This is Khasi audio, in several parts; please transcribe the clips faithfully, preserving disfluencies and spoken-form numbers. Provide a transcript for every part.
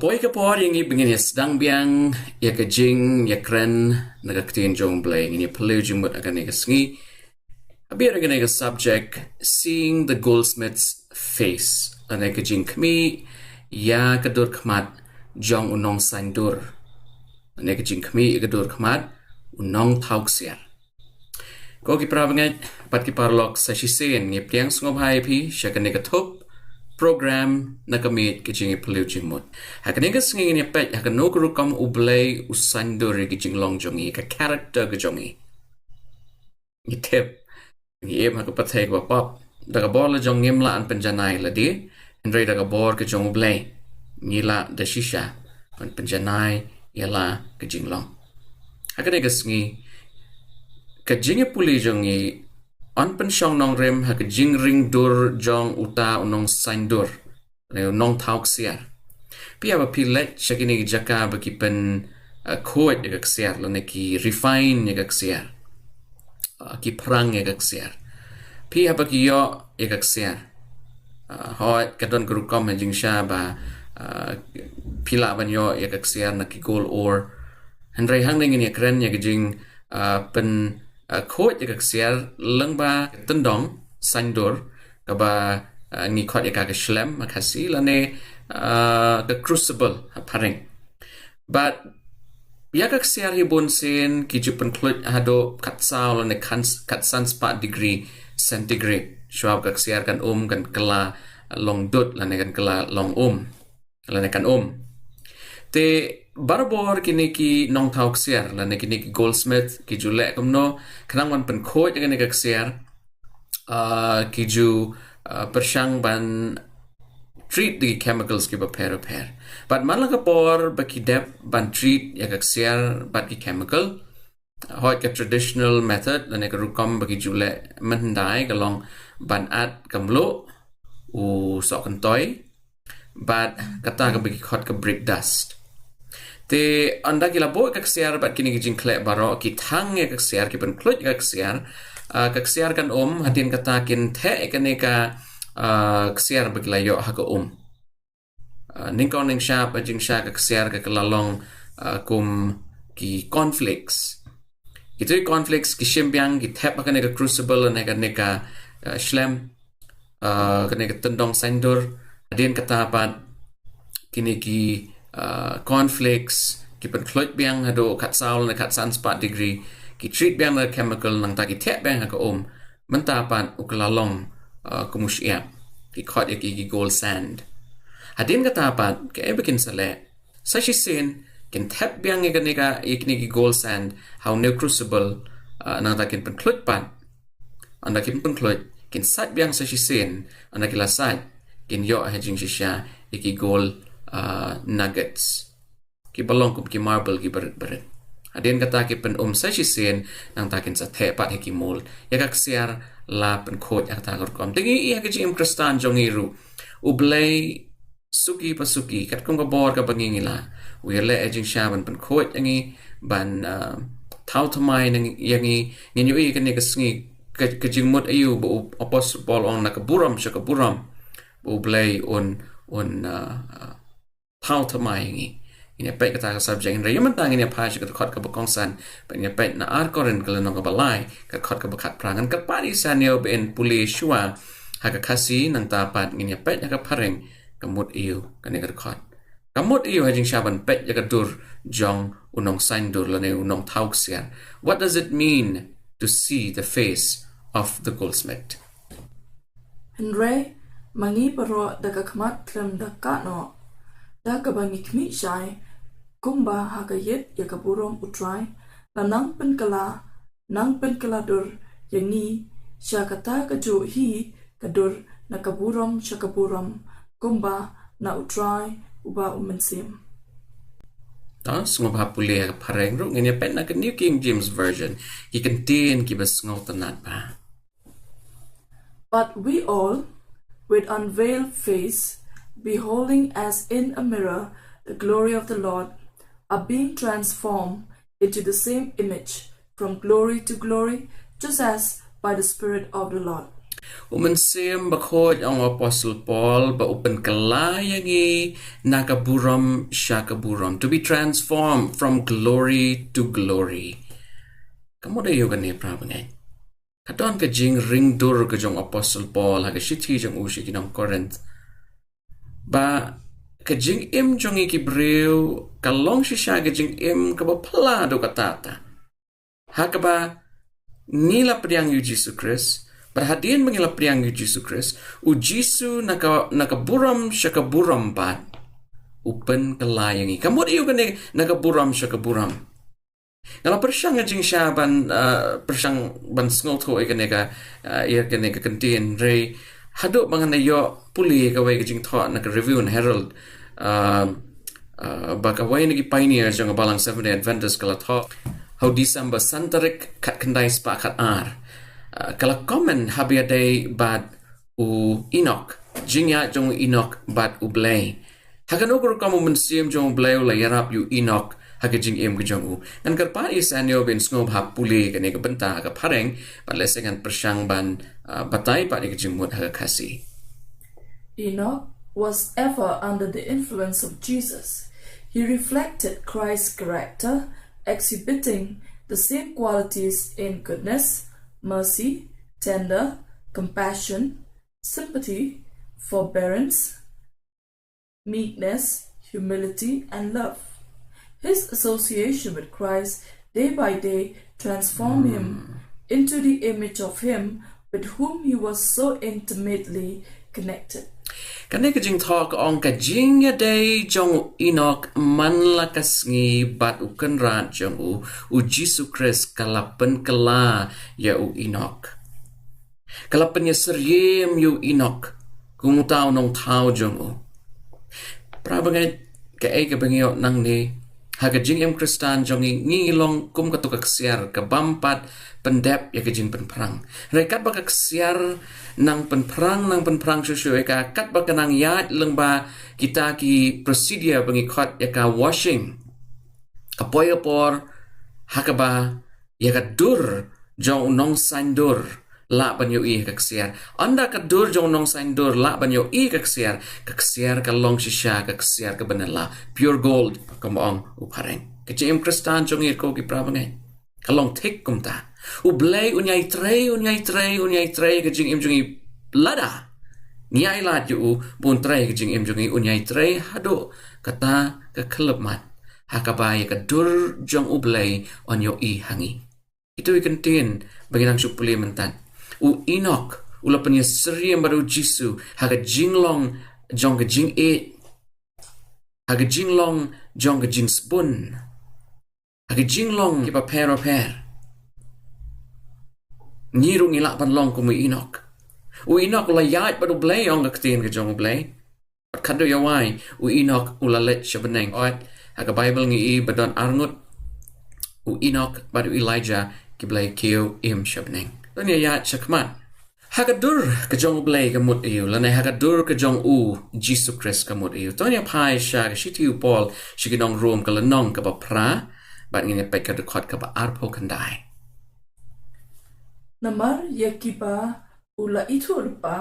Poi ka por ïa ngi ba ngin ïa sdang biang ïa ka jingïakren na ka ktien jong U Blei. Ngin ïa phylliew jingmut ha kane ka sngi. Hapoh kane ka subject, Seeing the Goldsmith's Face. Lane ka jingkhmih ïa ka dur khmat jong u nongsaiñdur. Lane ka jingkhmih ïa ka dur khmat u nongthaw ksiar. Ko ki para bangeit bad ki paralok, sa shisien ngi pdiang sngewbha ïa phi sha kane ka thup program na ka miej ka jingïaphylliew jingmut. Ha kane ka sngi ngin ïa peit ha kano ka rukom U Blei u saiñdur ïa ki jinglong jong ngi, ka character ka jong ngi. Ngi tip, ngi im ha ka pyrthei kaba pop. Da ka bor la jong ngim lah ban pynjanai lade, hynrei da ka bor ka jong U Blei ngi lah da shisha ban pynjanai ïa la ka jinglong. Ha kane ka sngi, ka jingïapule jong ngi yn pynshong nongrim ha ka jingring dur jong uta u nongsaiñdur, lane u nongthaw ksiar. Phi haba phi leit sha kine ki jaka ba ki pyn, uh, khuid ïa ka ksiar, lane ki refine ïa ka ksiar, uh, ki pyrshang ïa ka ksiar, phi haba ki ïoh ïa ka ksiar, uh, hooid ka don ka rukom ha jingshisha ba, uh, phi lah ban ïoh ïa ka ksiar na ki gold ore. Hynrei hangne ngin ïakren ïa ka jing, uh, pyn, uh, khuid ïa ka ksiar lyngba ka tyndong saiñdur, kaba, uh, ngi khot ïa ka ka shlem ha Khasi, lane, uh, ka crucible ha phareng. Bad ïa ka ksiar hi bunsien ki ju pynkhluid haduh khatsaw lane khan-, khatsan spah degree centigrade. Shuwa ba ka ksiar kan um, kan kylla long dud lane kan kylla long um, lane kan um. Te barabor kine ki nongthaw ksiar lane kine ki goldsmith ki ju leh kumno, khnang ban pynkhuid ïa kane ka ksiar, uh, ki ju, uh, pyrshang ban treat da ki chemicals kiba pher bapher. Bad man la ka por ba ki dep ban treat ïa ka ksiar bad ki chemical, hooid ka traditional method lane ka rukom ba ki ju leh mynhyndai ka long ban add ka mluh, u sohkyntoi, bad kata kaba ki khot ka brick dust. Te ynda ki la buh ka ksiar bad kine ki jingkhleh baroh, ki thang ïa ka ksiar, ki pynkhluid ïa ka ksiar, ah, ka ksiar kan um, hadien kata kin theh ïa kane ka, ah, ksiar ba ki la ïoh ha ka um. Ah, nyngkong nyngshap, ha jingshisha ka ksiar ka, ka la long, ah, kum ki cornflakes. Kito ki cornflakes ki shim biang, ki thep ha kane ka crucible, ha kane ka, ah, shlem, ah, kane ka tyndong saiñdur. Hadien kata pat kine ki, ah, cornflakes ki pynkhluid biang haduh khatsaw lane khatsan spah degree, ki treat biang da ka chemical, nangta ki theh biang ha ka um. Mynta pat u kylla long, ah, kum u shyiap, ki khot ïa ki ki gold sand. Hadien kata pat kaei ba kin sa leh? Sa shisien kin thep biang ïa kane ka, ïa kine ki gold sand ha une u crucible, ah, nangta kin pynkhluid pat. Ynda kin pynkhluid, kin sait biang sa shisien, ynda ki la sait, kin ïoh ha jingshisha ïa ki gold, ah, nuggets, kiba long kum ki marble kiba rit ba rit. Hadien kata ki pyn-um sa shisien, nangta kin sa theh pat ha ki mould. Ïa ka ksiar la pynkhuid ha kata ka rukom. Te ngi ïa ka jingim Khristan jong ngi ruh, U Blei suki pa suki, katkum ka bor kaba ngi ngi lah, u ïaleh ha jingshisha ban pynkhuid ïa ngi, ban, ah, thaw thymmai ïa ngi. Ngin ïohi kane ka sngi, ka, ka jingmut aïu ba u Apostol Paul u ong na ka burom sha ka burom ba U Blei un, un, ah, ah, thaw thymmai ïa ngi. Ngin ïa peit kata ka subject, hynrei mynta ngin ïa phai sha ka dkhot kaba kongsan, ba ngin ïa peit na Ar Korinth ka lynnong kaba lai, ka dkhot kaba khatphra. Ngan kyrpad ïa i Sniawbha ba in pule shuwa ha ka Khasi, nangta pat ngin ïa peit ha ka phareng, ka mut aïu kane ka dkhot. Ka mut aïu ha jingshisha ban peit ïa ka dur jong u nongsaiñdur lane u nongthaw ksiar? What does it mean to see the face of the goldsmith? Hynrei ma ngi baroh da ka khmat khlem da kah noh, da kaba ngi khmih shai, kumba ha ka ïit ïa ka burom U Trai, la nang pynkylla, nang pynkylla dur ïa ngi sha kata kajuh hi ka dur, na ka burom sha ka burom, kumba na U Trai uba U Mynsiem. To sngewbha pule ha ka phareng ruh, ngin ïa peit na ka New King James Version, ki kyntien kiba sngewtynnat bha. But we all, with unveiled face, beholding as in a mirror the glory of the Lord, are being transformed into the same image from glory to glory, just as by the Spirit of the Lord. U Mynsiem Bakhuid, ong u Apostle Paul, ba u pynkylla ïa ngi na ka burom sha ka burom. To be transformed from glory to glory. Ka mut aïu kane, para bangeit? Ka don ka jingringdur ka jong u Apostle Paul ha ka shithi jong u sha ki nong Korinth, ba ka jingim jong ngi ki briew ka long shisha ka jingim kaba phylla haduh katta katta. Ha kaba ngi la pdiang ïa u Jisu Khrist, bad hadien ba ngi la pdiang ïa u Jisu Khrist, u Jisu na ka, na ka burom sha ka burom pat u pynkylla ïa ngi. Ka mut aïu kane, na ka burom sha ka burom? Nga la pyrshang ka jingshisha ban, ah, pyrshang ban sngewthuh ïa kane ka, ah, ïa kane ka kyntien, hynrei haduh ba ngan ïoh pule kawei ka jingthoh na ka Review and Herald, ah, ah, ba kawei na ki pioneer jong ka Balang Seventh Day Adventist ka la thoh ha u December san tarik khatkhyndai spah khatar. Ah, ka la comment haba ïadei bad u Enok, jingïaid jong u Enok bad u Blei. Ha kano ka rukom u Mynsiem jong u Blei u la ïarap ïa u Enok ha ka jingim ka jong u? Ngan kyrpad ïa sngewbha ban sngewbha pule kane ka bynta ha ka phareng, bad lehse ngan pyrshang ban, ah, batai pat ïa ka jingmut ha ka Khasi. Enoch was ever under the influence of Jesus. He reflected Christ's character, exhibiting the same qualities in goodness, mercy, tender, compassion, sympathy, forbearance, meekness, humility, and love. His association with Christ day by day transformed him into the image of Him with whom he was so intimately connected. Kane ka jingthoh ka ong, ka jingïadei jong u Enok man la ka sngi bad u Kynrad jong u, u Jisu Khrist, ka la pynkylla ïa u Enok. Ka la pynïasyriem ïa u Enok kum uta u nongthaw jong u. Para bangeit, kaei kaba ngi ïoh nangne ha ka jingim Khristan jong ngi, ngi long kum kato ka ksiar ka bym pat pyndep ïa ka jingpynphrang. Hynrei katba ka ksiar nang pynphrang, nang pynphrang shuh shuh ïa ka, katba ka nang ïaid lyngba kita ki procedure ba ngi khot ïa ka washing, ka poi ka por ha kaba ïa ka dur jong u nongsaiñdur lah ban ïohi ha ka ksiar. Ynda ka dur jong u nongsaiñdur lah ban ïohi ha ka ksiar, ka ksiar ka long shisha ka ksiar kaba nylla, pure gold, kumba ong u phareng. Ka jingim Khristan jong ngi ko ki para bangeit, ka long thik kumta. U Blei un ïai trei, un ïai trei, un ïai trei ka jingim jong ngi lada ngi ailad ïa u ban trei ka jingim jong ngi, un ïai trei haduh kata ka khyllipmat ha kaba ïa ka dur jong U Blei un ïohi ha ngi. Ito i kyntien ba ngi nang shu pule mynta. U Enok u la pynïasyriem bad U Jisu ha ka jinglong jong ka jingïeit, ha ka jinglong jong ka jingsbun, ha ka jinglong kiba pher bapher. Ngi ruh ngi lah ban long kum u Enok. U Enok u la ïaid bad U Blei, ong ka ktien ka jong U Blei. Bad khadduh ïa wai, u Enok u la leit sha bneng. Oi, ha ka Baibl ngi i ba don arngut, u Enok bad u Elijah, ki ba la kiew im sha bneng. Don ïa ïaid sha khmat. Ha ka dur ka jong U Blei ka mut aïu, lane ha ka dur ka jong U Jisu Khrist ka mut aïu? To ngin ïa phai sha ka shithi u Paul sha ki nong Rom, ka lynnong kaba phra, bad ngin ïa peit ka dkhot kaba arphew khyndai. Namar ïa kiba u la ithuh lypa,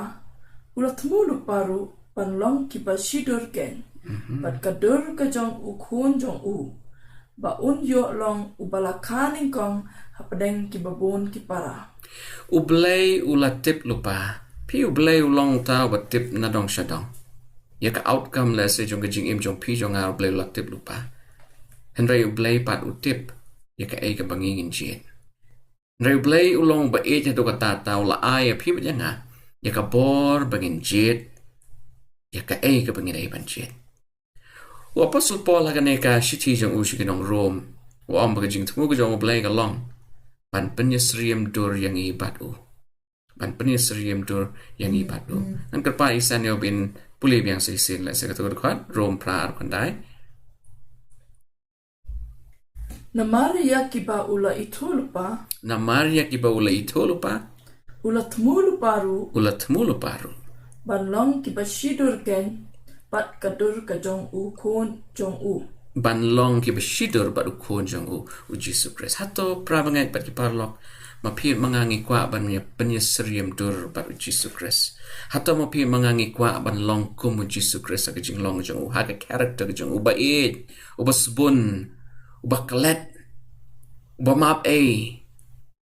u la thmu lypa ruh ban long kiba shidur keiñ. Bad ka dur ka jong U Khun jong u, ba un ïoh long uba la kha nyngkong hapdeng kiba bun ki para. U Blei u la tip lypa. Phi, U Blei u long uta uba tip nadong shadong. Ïa ka outcome, lehse, jong ka jingim jong phi jong nga, U Blei u la tip lypa. Hynrei U Blei pat u tip ïa kaei kaba ngi ngin jied. Hynrei U Blei u long uba ïeit haduh katta katta, u la ai ïa phi bad ïa nga ïa ka bor ba ngin jied ïa kaei kaba ngi dei ban jied. U Apostol Paul ha kane ka shithi jong u sha ki nong Rom u ong ba ka jingthmu ka jong U Blei ka long ban pynïasyriem dur ïa ngi bad u. Ban pynïasyriem dur ïa ngi bad u. Ngan kyrpad ïa i Sani ban pule biang sa shisien, lehse kato ka dkhot, Rom phra, arphew khyndai. Namar ïa kiba u la ithuh lypa. Namar ïa kiba u la ithuh lypa. U la thmu lypa ruh. U la thmu lypa ruh. Ban long kiba shidur keiñ bad ka dur ka jong U Khun jong u. ban long kiba shitur bad u Khun jong u, u Jisu Khrist. Hato para bangeit bad ki paralok, ma phi ma nga ngi kwah ban ïa pynïasyriem dur bad u Jisu Khrist? Hato ma phi ma nga ngi kwah ban long kum u Jisu Khrist ha ka jinglong jong u, ha ka character ka jong u, uba ïeit, uba sbun, uba klet, uba map ei?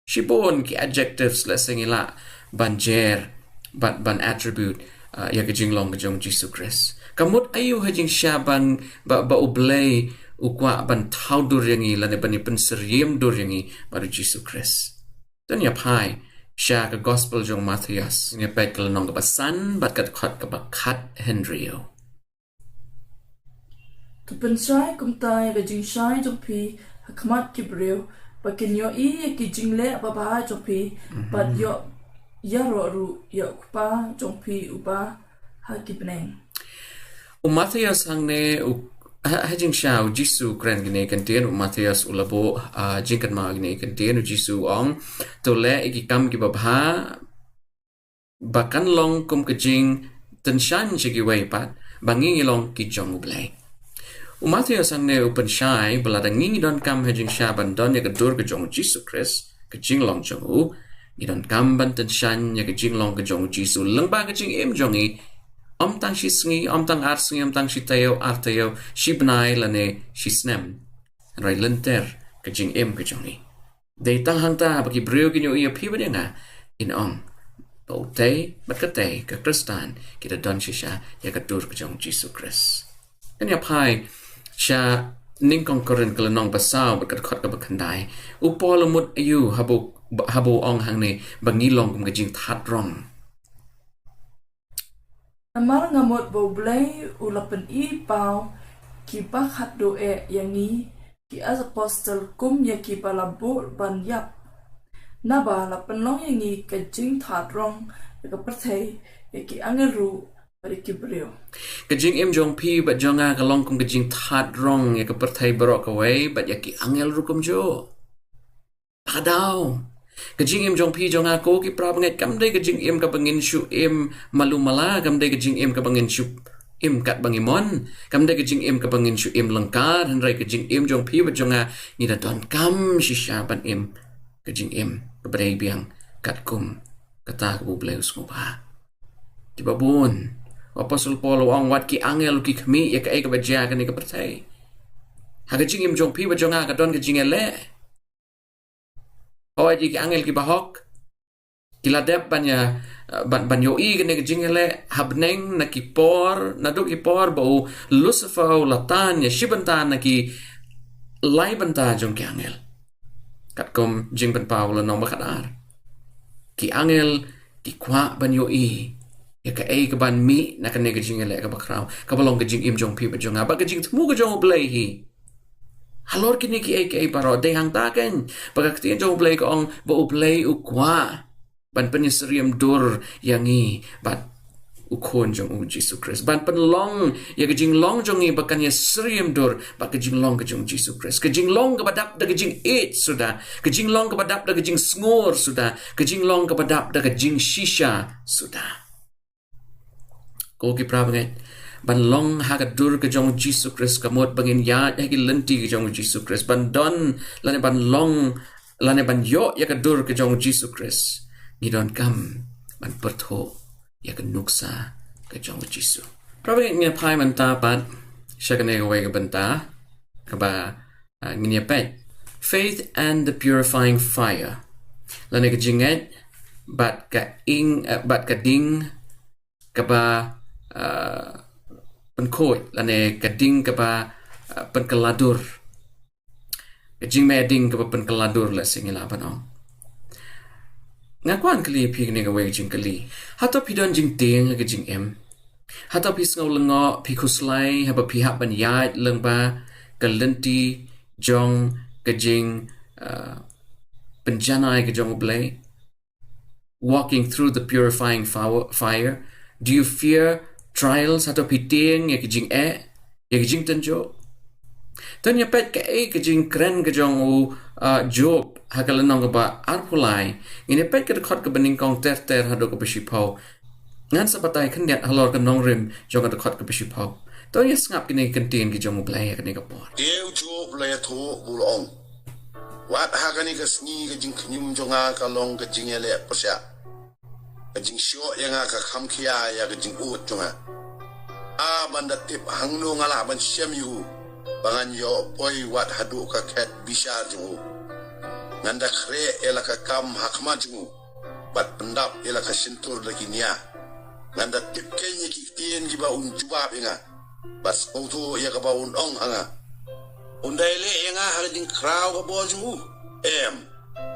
Shibun ki adjectives lehse ngi lah ban jer, ban, ban attribute, uh, ïa ka jinglong ka jong u Jisu Khrist. Ka mut aïu ha jingshisha ban, ba, ba U Blei u kwah ban thaw dur ïa ngi lane ban ïa pynsyriem dur ïa ngi bad u Jisu Khrist? To ngin ïa phai sha ka gospel jong u Mathaios, ngin ïa peit ka lynnong kaba san bad ka dkhot kaba khathynriew. To pynshai kumta ïa ka jingshai jong phi ha khmat ki briew, ba kin ïohi ïa ki jingleh babha jong phi, bad ïoh ïaroh ruh ïa u Kpa jong phi uba ha ki bneng. U Mathaios hangne u, ha, ha jingshisha u Jisu u kren kine ki kyntien, u Mathaios u la buh, ah, jingkynmaw kine ki kyntien, u Jisu u ong, to leh ïa ki kam kiba bha, ba kan long kum ka jingtyngshaiñ sha kiwei pat, ba ngi ngi long ki jong U Blei. U Mathaios hangne u pynshai ba lada ngi ngi donkam ha jingshisha ban don ïa ka dur ka jong u Jisu Khrist, ka jinglong jong u, ngi donkam ban tyngshaiñ ïa ka jinglong ka jong u Jisu lyngba ka jingim jong ngi. Ym tang shi sngi, ym tang ar sngi, ym tang shi taïew, ar taïew, shi bnai lane shi snem. Hynrei lynter ka jingim ka jong ngi. Dei tang hangta ba ki briew kin ïohi ïa phi bad ïa nga, kin ong ba utei bad katei ka Khristan ki da don shisha ïa ka dur ka jong u Jisu Khrist. Ngin ïa phai sha nyngkong Korinth ka lynnong ba saw bad ka dkhot kaba khyndai. U Paul u mut aïu haba u, haba u ong hangne ba ngi long kum ka jingthad rong? Namar nga mut ba U Blei u la pyni paw kiba khatduh eh ïa ngi ki apostol kum ïa kiba la buh ban ïap. Naba la pynlong ïa ngi ka jingthad rong ïa ka pyrthei, ïa ki angel ruh bad ïa ki briew. Ka jingim jong phi bad jong nga ka long kum ka jingthad rong ïa ka pyrthei baroh kawei bad ïa ki angel ruh kumjuh. Pha daw. Ka jingim jong phi jong nga ko ki para bangeit kam dei ka jingim kaba ngin shu im malu mala, kam dei ka jingim kaba ngin shu im katba ngi mon, kam dei ka jingim kaba ngin shu im lyngkar, hynrei ka jingim jong phi bad jong nga ngi da donkam shisha ban im ka jingim kaba dei biang katkum kata kaba U Blei u sngewbha. Kiba bun, u Apostol Paul u ong wat ki angel ki khmih ïa kaei kaba jia ha kane ka pyrthei. Ha ka jingim jong phi bad jong nga ka don ka jingïaleh. Hooid, ki angel kiba hok ki la dep ban ïa, ban, ban ïohi kane ka jingïaleh ha bneng na ki por, naduh ki por ba u Lucifer u la tan ïa shi bynta na ki lai bynta jong ki angel. Katkum Jingpynpaw lynnong ba khatar, ki angel ki kwah ban ïohi ïa kaei kaban mih na kane ka jingïaleh kaba khraw, kaba long ka jingim jong phi bad jong nga, bad ka jingthmu ka jong U Blei hi. Halor kine kiei kiei baroh, dei hangta keiñ ba ka ktien jong U Blei ka ong ba U Blei u kwah ban pynïasyriem dur ïa ngi bad u Khun jong u Jisu Khrist, ban pynlong ïa ka jinglong jong ngi ba kan ïasyriem dur bad ka jinglong ka jong u Jisu Khrist, ka jinglong kaba dap da ka jingïeit suda, ka jinglong kaba dap da ka jingsngur suda, ka jinglong kaba dap da ka jingshisha suda. Ko ki para bangeit, ban long ha ka dur ka jong u Jisu Khrist ka mut ba ngin ïaid ha ki lynti ka jong u Jisu Khrist. Ban don lane ban long lane ban ïoh ïa ka dur ka jong u Jisu Khrist, ngi donkam ban pyrthuh ïa ka nuksa ka jong u Jisu. Para bangeit, ngin phai mynta pat sha kane kawei ka bynta kaba, ah, ngin ïa peit, Faith and the Purifying Fire, lane ka jingngeit bad ka ing, eh, bad ka ding kaba, ah, pynkhuid, lane ka ding kaba, ah, pynkylla dur. Ka jingmih ding kaba pynkylla dur, lehse ngi lah ban ong. Nga kwah ban kylli ïa phi kane kawei ka jingkylli. Hato phi don jingtieng ha ka jingim? Hato phi sngew lyngngoh, phi khuslai haba phi hap ban ïaid lyngba ka lynti jong ka jing, ah, pynjanai ka jong U Blei? Walking through the purifying fo-, fire? Do you fear trials? Hato phi tieng ïa ka jingeh, ïa ka jingtynjuh? To ngin ïa peit kaei ka jingkren ka jong u, ah, Job ha ka lynnong kaba arphew lai. Ngin ïa peit ka dkhot kaba nyngkong ter ter haduh kaba shiphew. Ngan sa batai khyndiat halor ka nongrim jong ka dkhot kaba shiphew. To ïa sngap kine ki kyntien ki jong U Blei ha kane ka por. Te u Job u la ïathuh bad u la ong, wat ha kane ka sngi ka jingkhñium jong nga ka long ka jingïaleh pyrshah, ka jingshoh ïa nga ka kham khia ïa ka jingud jong nga. A ban da tip hangno nga lah ban shem ïa u, ba ngan ïoh poi wat haduh ka khet bishar jong u. Ngan da khreh ïa la ka kam ha khmat jong u, bad pyndap ïa la ka shyntur da ki nia. Ngan da tip keiñ ïa ki ktien kiba un jubab ïa nga, bad sngewthuh ïa kaba un ong ha nga. Un da ïaleh ïa nga ha ka jingkhraw ka bor jong u? Em,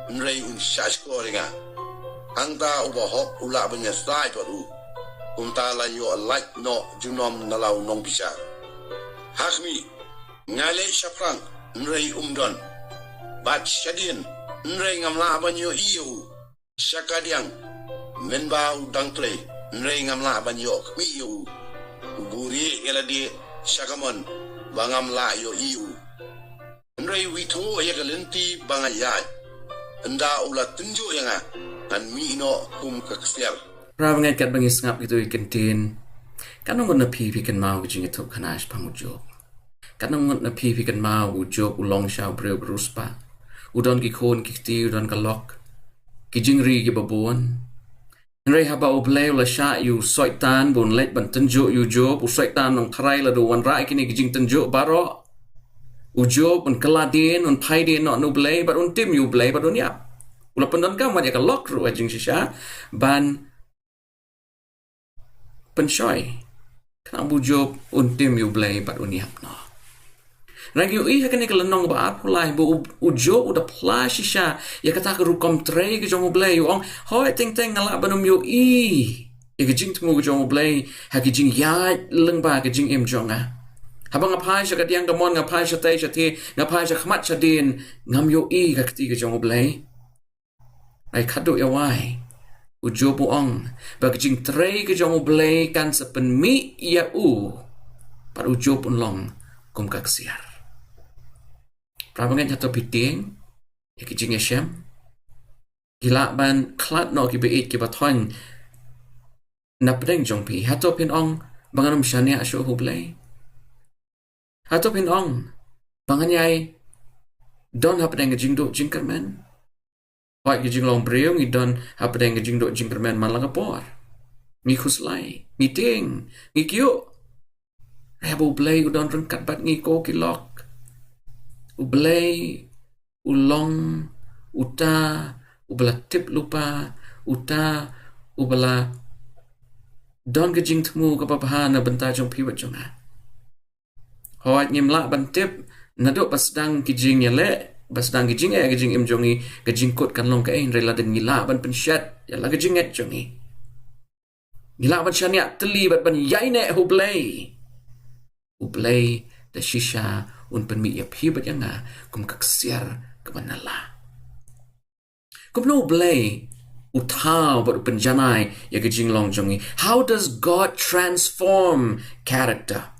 hynrei un shahshkor ïa nga. Hangta uba hok u lah ban ïasaid bad u. Kumta la ïoh lait noh junom na la u nongbishar. Ha khmih, nga leit shaphrang, hynrei um don. Bad shadien, hynrei ngam lah ban ïohi ïa u. Sha kadiang, mynba u dang trei, hynrei ngam lah ban ïoh khmih ïa u. U buhrieh ïa lade sha kamon, ba ngam lah ïohi ïa u. Hynrei u ithuh ïa ka lynti ba nga ïaid. Ynda u la tynjuh ïa nga, ngan mih noh kum ka ksiar. Para bangeit, katba ngi sngap kito ki kyntien, katno ngut na phi phi kynmaw ka jingïathuhkhana shaphang u Job? Katno ngut na phi phi kynmaw u Job u long shisha u briew ba riewspah? U don ki khun ki kti, u don ka lok, ki jingri kiba bun. Hynrei haba U Blei u la shah ïa u Soitan ba un leit ban tynjuh ïa u Job, u Soitan u nongtharai la dei u wanrah ïa kine ki jingtynjuh baroh. U Job un kylla dien, un phai dien noh na U Blei, bad un tim ïa U Blei, bad un ïap. U la pyndonkam wat ïa ka lok ruh ha jingshisha ban pynshoi. Khnang ba u Job un tim ïa U Blei bad un ïap noh. Ngi ïohi ha kane ka lynnong ba arphew lai ba u, u Job u da phla shisha ïa kata ka rukom trei ka jong U Blei, u ong, hooid, teng teng nga lah ban ym ïohi ïa ka jingthmu ka jong U Blei ha ka jingïaid lyngba ka jingim jong nga. Haba nga phai sha kadiang kamon, nga phai shatei shathie, nga phai sha khmat shadien, ngam ïohi ka kti ka jong U Blei. Ai khadduh ïa wai, u Job u ong ba ka jingtrei ka jong U Blei kan sa pynmih ïa u, bad u Job un long kum ka ksiar. Para bangeit, hato phi tieng ïa ki jingïashem? Ki lah ban khlad noh kiba ïeit kiba thoiñ na pdeng jong phi. Hato phin ong ba ngan ym shaniah shuh ha U Blei? Hato phin ong ba ngan ïai don hapdeng ka jingduh jingkyrmen? Hooid, ka jinglong briew ngi don hapdeng ka jingduh jingkyrmen man la ka por. Ngi khuslai, ngi tieng, ngi kyiuh. Hynrei ba U Blei u don ryngkat bad ngi, ko ki lok. U Blei u long uta uba la tip lypa, uta uba la don ka jingthmu kaba bha na bynta jong phi bad jong nga. Hooid, ngim lah ban tip naduh ba sdang ki jingïaleh, ba sdang ki jingeh ha ka jingim jong ngi, ka jingkut kan long kaei, hynrei lada ngi lah ban pynshet ïa la ka jingngeit jong ngi, ngi lah ban shaniah tylli bad ban ïaineh ha U Blei, U Blei da shisha un pynmih ïa phi bad ïa nga kum ka ksiar kaba na la. Kumno U Blei u thaw bad u pynjanai ïa ka jinglong jong ngi? How does God transform character?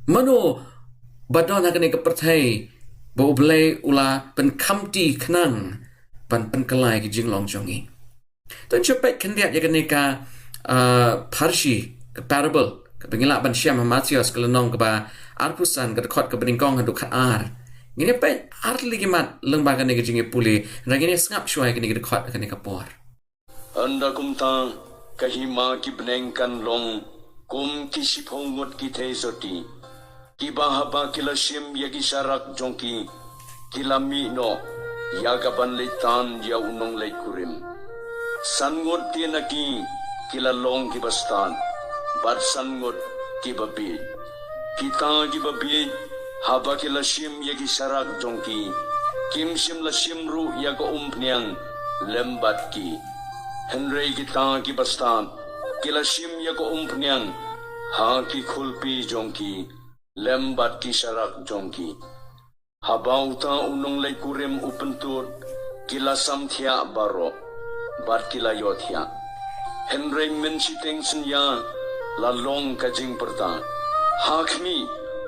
Mano ba don ha kane ka pyrthei ba U Blei u la pynkhamti khnang ban pynkylla ïa ka jinglong jong ngi? To ngin peit khyndiat ïa kane ka, ah, pharshi, ka parable kaba ngi lah ban shem ha Mathaios ka lynnong kaba arphew san, ka dkhot kaba nyngkong haduh khatar. Ngin ïa peit ar tylli ki mat lyngba kane ka jingïapule, hynrei ngin ïa sngap shuwa ïa kane ka dkhot ha kane ka por. Ynda kumta, ka hima ki bneng kan long kum ki shiphew ngut ki theisotti, kiba haba ki la shim ïa ki sharak jong ki, ki la mih noh ïa ka ban leit tan ïa u nongleit kurim. San ngut ki na ki, ki la long kiba stad, bad san ngut kiba bieit. Kita kiba bieit, haba ki la shim ïa ki sharak jong ki, kim shym la shim ruh ïa ka umphniang lem bad ki. Hynrei kita kiba stad, ki la shim ïa ka umphniang ha ki khulpi jong ki lem bad ki sharak jong ki. Haba uta u nongleit kurim u pyntud, ki la samthiah baroh, bad ki la ïohthiah. Hynrei mynshiteng synñia la long ka jingpyrta, ha khmih,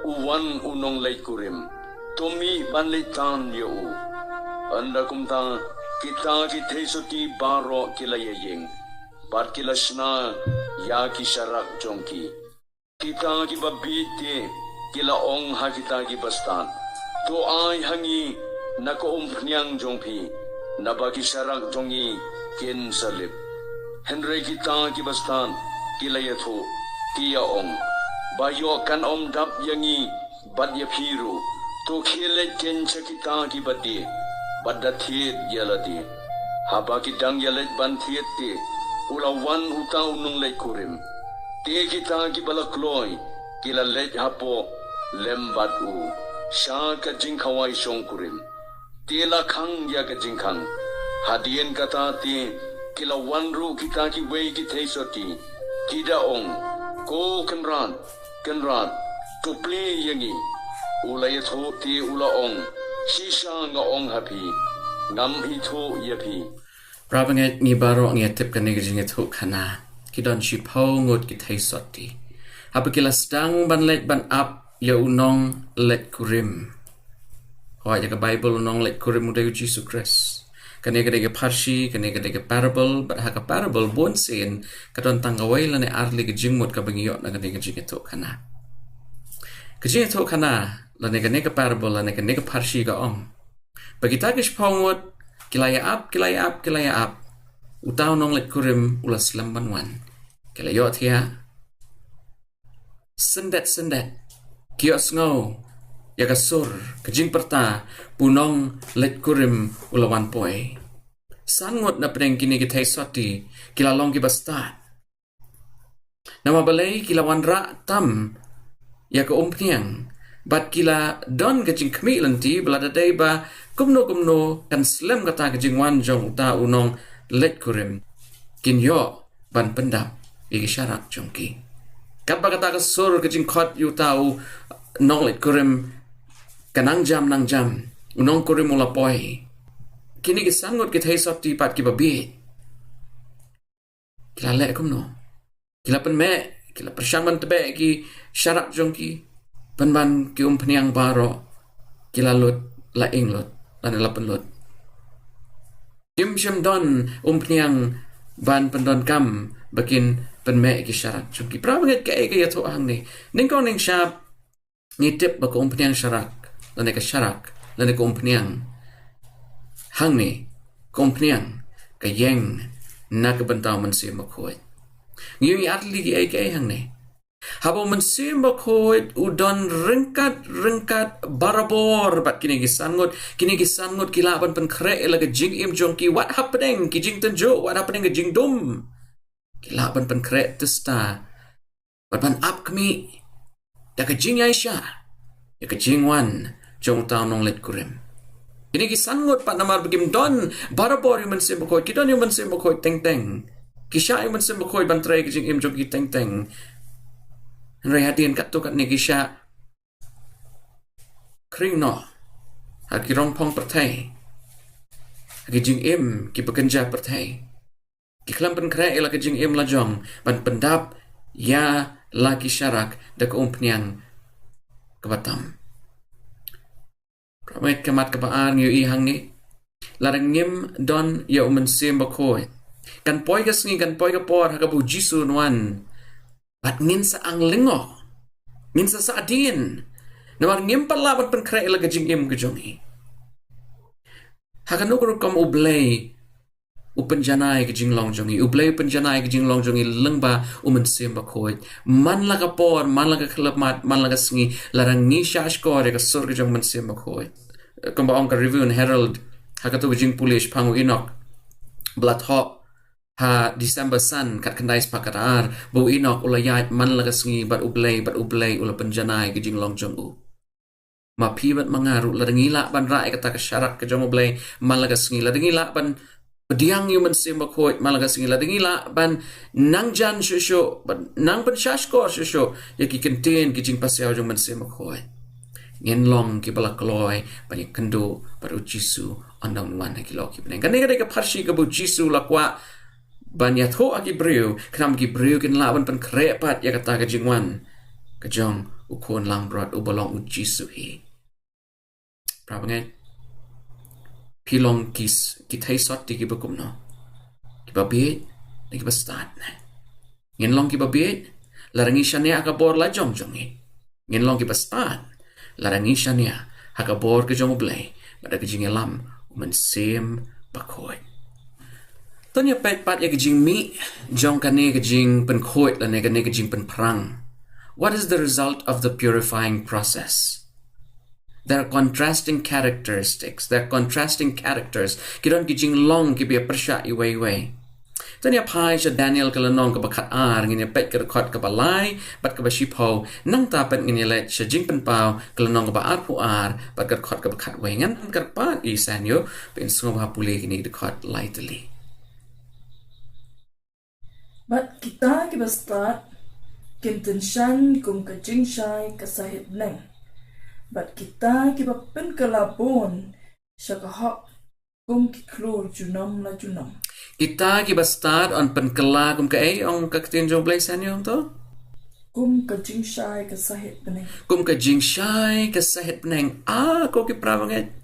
u wan u nongleit kurim, to mih ban leit tan ïa u. Ynda kumta, kita ki theisotti baroh ki la ïaïeng, bad ki la shna ïa ki sharak jong ki. Kita kiba bieit te ki la ong ha kita kiba stad, to ai ha ngi na ka umphniang jong phi, naba ki sharak jong ngi kin sa lip. Hynrei kita kiba stad ki la ïathuh, ki ïa ong, ba ïoh kan ym dap ïa ngi bad ïa phi ruh. To khie leit keiñ sha kita kiba die bad da thied ïa lade. Haba ki dang ïa leit ban thied te, u la wan uta u nongleit kurim. Te kita kiba la kloi ki la leit hapoh lem bad u sha ka jingkhawai shongkurim. Te la khang ïa ka jingkhang. Hadien kata te ki la wan ruh kita kiwei ki theisotti, ki da ong, ko Kynrad, Kynrad, to plie ïa ngi. U la ïathuh te u la ong, shisha nga ong ha phi, ngam ithuh ïa phi. Para bangeit, ngi baroh ngi ïa tip kane ka jingïathuhkhana. Ki don shiphew ngut ki theisotti. Haba ki la sdang ban leit ban ap ïa u nongleit kurim. Hooid, ïa ka Baibl u nongleit kurim u dei u Jisu Khrist. Kane ka dei ka pharshi, kane ka dei ka parable, bad ha ka parable bun sien ka don tang kawei lane ar tylli ka jingmut kaba ngi ïoh na kane ka jingïathuhkhana. Ka jingïathuhkhana lane kane ka parable lane kane ka pharshi ka ong, ba kita ki shiphew ngut ki la ïa ap, ki la ïa ap, ki la ïa ap. Uta u nongleit kurim u la slem ban wan. Ki la ïohthiah syndet syndet. Ki ïohsngew ïa ka sur, ka jingpyrta, ba u nongleit kurim u la wan poi. San ngut na pdeng kine ki theisotti ki la long kiba stad. Namar balei? Ki la wanrah tam ïa ka umphniang bad ki la don ka jingkhmih lynti ba lada dei ba kumno kumno kan slem kata ka jingwan jong uta u nongleit kurim, kin ïoh ban pyndap ïa ki sharak jong ki. Katba kata ka sur, ka jingkhot ïa uta u nongleit kurim ka nang jam nang jam, u nongkurim u la poi. Kine ki san ngut ki theisotti pat kiba bieit ki la leh kumno? Ki la pynmeh, ki la pyrshang ban tbeh ki sharak jong ki, pynban ki umphniang baroh ki la lut, la ing lut lane la pynlut. Kim shym don umphniang ban pyndonkam ba kin pynmeh ki sharak jong ki. Para bangeit, kaei ka ïathuh hangne? Nyngkong nyngshap ngi tip ba ka umphniang sharak lane ka sharak lane ka umphniang hangne, ka umphniang ka ïeng na ka bynta u Mynsiem Bakhuid. Ngi ïohi ar tylli kiei kiei hangne. Haba u Mynsiem Bakhuid u don ryngkat ryngkat barabor bad kine ki san ngut, kine ki san ngut ki lah ban pynkhreh ïa la ka jingim jong ki wat hapdeng ki jingtynjuh, wat hapdeng ka jingdum. Ki lah ban pynkhreh tista bad ban ap khmih da ka jingïaishah ïa ka jingwan jong uta u nongleit kurim. Kine ki san ngut pat namar ba kim don barabor ïa u Mynsiem Bakhuid, ki don ïa u Mynsiem Bakhuid teng teng. Ki shah ïa u Mynsiem Bakhuid ban trei ka jingim jong ki teng teng. Hynrei hadien katto katne ki shah khring noh ha ki rongphong pyrthei, ha ki jingim kiba kynja pyrthei. Ki khlem pynkhreh ïa la ka jingim la jong ban pyndap ïa la ki sharak da ka umphniang kaba tam. Para bangeit, ka mat kaba ar ngi ïohi hangne, lada ngim don ïa u Mynsiem Bakhuid, kan poi ka sngi, kan poi ka por ha kaba u Jisu un wan, bad ngin sa ang lyngngoh, ngin sa sahdien, namar ngim pat lah ban pynkhreh ïa la ka jingim ka jong ngi. Ha kano ka rukom U Blei u pynjanai ka jinglong jong ngi? U Blei u pynjanai ka jinglong jong ngi lyngba u Mynsiem Bakhuid. Man la ka por, man la ka khyllipmat, man la ka sngi, lada ngi shahshkor ïa ka sur ka jong u Mynsiem Bakhuid. Kumba ong ka Review and Herald ha kato ka jingpule shaphang u Enoch ba la thoh ha December san, khatkhyndai spah khatar, ba u Enoch u la ïaid man la ka sngi bad U Blei, bad U Blei u la pynjanai ka jinglong jong u. Ma phi bad ma nga ruh, lada ngi lah ban rah ïa kata ka sharak ka jong U Blei man la ka sngi, lada ngi lah ban pdiang ïa u Mynsiem Bakhuid man la ka sngi, lada ngi lah ban nang jan shuh shuh, ban nang pynshahshkor shuh shuh ïa ki kyntien ki jingpasiaw jong u Mynsiem Bakhuid, ngin long kiba la kloi ban ïakynduh bad u Jisu ynda un wan ha ki lyoh ki bneng. Kane ka dei ka pharshi kaba u Jisu u la kwah ban ïathuh ha ki briew, khnang ba ki briew kin lah ban pynkhreh pat ïa kata ka jingwan ka jong u Khun langbrot uba long u Jisu hi. Para bangeit, phi long ki s-, ki theisotti kiba kumno? Kiba bieit ne kiba stad ne? Ngin long kiba bieit Lada ngi shaniah ha ka bor la jong jong ngi, ngin long kiba stad. Lada ngi shaniah ha ka bor ka jong U Blei bad ha ka jingïalam U Mynsiem Bakhuid. To ngin ïa peit pat ïa ka jingmih jong kane ka jingpynkhuid lane kane ka jingpynphrang. What is the result of the purifying process? There are contrasting characteristics. There are contrasting characters. Ki don ki jinglong kiba ïa pyrshah iwei iwei. To ngin ïa phai sha Daniel ka lynnong kaba khatar, ngin ïa peit ka dkhot kaba lai bad kaba shiphew. Nangta pat ngin ïa leit sha Jingpynpaw ka lynnong kaba arphew ar bad ka dkhot kaba khatwei. Ngan kyrpad ïa i Saiñiew ba in sngewbha pule kine ki dkhot lai tylli. Bad kita kiba stad kin tynshan kum ka jingshai ka sahit bneng. Bad kita kiba pynkylla bun sha ka hok kum ki khlur junom la junom. Kita kiba stad yn pynkylla kum kaei, ong ka ktien jong U Blei, Saiñiew, to? Kum ka jingshai ka sahit bneng. Kum ka jingshai ka sahit bneng. Ah, ko ki para bangeit.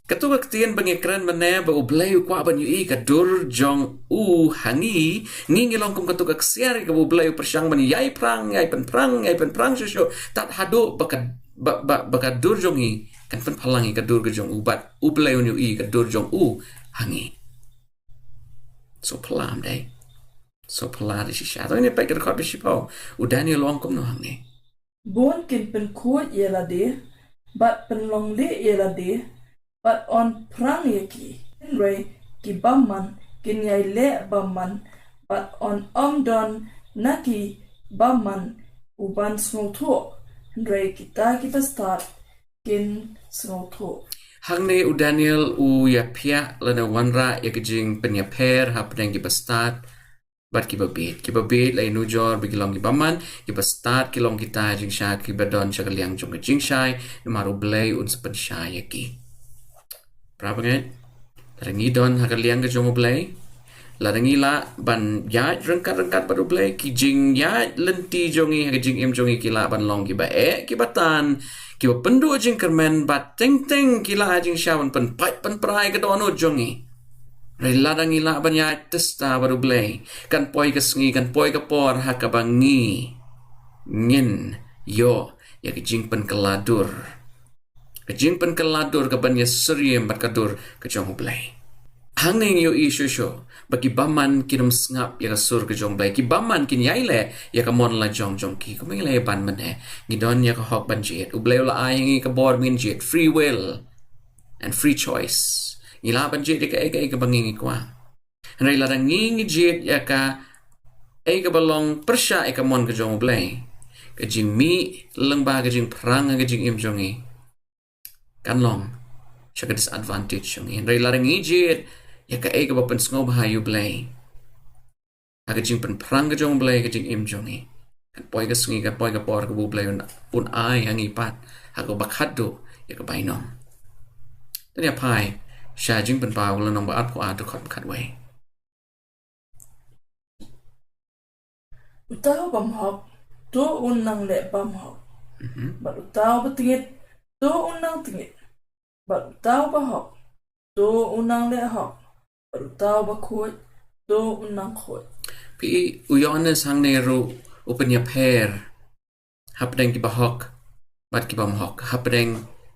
Kato ka ktien ba ngi kren mynne ba U Blei u kwah ban ïohi ka dur jong u ha ngi, ngi ngi long kum kato ka ksiar kaba U Blei u pyrshang ban ïai phrang, ïai pynphrang, ïai pynphrang shuh shuh. Tad haduh ba ka, ba, ba, ba ka dur jong ngi kan pynphalang ïa ka dur ka jong u bad U Blei un ïohi ka dur jong u ha ngi. So phalam dei. So phalam dei shisha. To ngin ïa peit ka dkhot ba shiphew. U Daniel u ong kumno hangne? Bun kin pynkhuid ïa lade bad pynlong lieh ïa lade bad yn phrang ïa ki. Hynrei ki bymman kin ïai leh bymman bad yn ym don na ki bymman uban sngewthuh. Hynrei kita kiba stad kin sngewthuh. Hangne u Daniel u ïaphiah lane wanrah ïa ka jingpynïapher hapdeng kiba stad bad kiba bieit. Kiba bieit la ïanujor ba ki long ki bymman, kiba stad ki long kita jingshisha kiba don sha ka liang jong ka jingshai, namar U Blei un sa pynshai ïa ki. Para bangeit, lada ngi don ha ka liang ka jong U Blei, lada ngi lah ban ïaid ryngkat ryngkat bad U Blei, ki jingïaid lynti jong ngi ha ka jingim jong ngi ki lah ban long kiba eh, kiba tan, kiba pynduh jingkyrmen bad teng teng ki lah ha jingshisha ban pynpait pynpra ïa ka dohnud jong ngi. Hynrei lada ngi lah ban ïaid tysta bad U Blei, kan poi ka sngi, kan poi ka por ha kaba ngi ngin ïoh ïa ka jingpynkylla dur. Ka jingpynkylla dur kaban ïasyriem bad ka dur ka jong U Blei. Hangne ngi ïohi shuh shuh ba ki bymman kin ym sngap ïa ka sur ka jong U Blei. Ki bymman kin ïai leh ïa ka mon la jong jong ki. Kumba ngi la ïa ban mynne, ngi don ïa ka hok ban jied. U Blei u la ai ha ngi ka bor ba ngin jied, free will and free choice. Ngi lah ban jied ïa kaei kaei kaba ngi ngi kwah. Hynrei lada ngi ngi jied ïa kaei kaba long pyrshah ïa ka mon ka jong U Blei, ka jingmih lyngba ka jingphrang ha ka jingim jong ngi kan long sha ka disadvantage jong ngi. Hynrei lada ngi jied ïa kaei kaba pynsngewbha ïa U Blei ha ka jingpynphrang ka jong U Blei ha ka jingim jong ngi, kan poi ka sngi, kan poi ka por kaba U Blei un, un ai ha ngi pat ha kaba khatduh ïa ka bainong. To ngin ïa phai sha Jingpynpaw ka lynnong ba arphew ar, dkhot ba khatwei. Uta uba ym hok, to un nang leh bymhok. Mhm. Bad uta uba tngit, to un nang tngit. Bad uta uba hok, to un nang leh hok. Bad uta uba khuid, to un nang khuid. Phi i, u Ïoannis hangne ruh u pynïapher hapdeng kiba hok bad kiba ym hok, hapdeng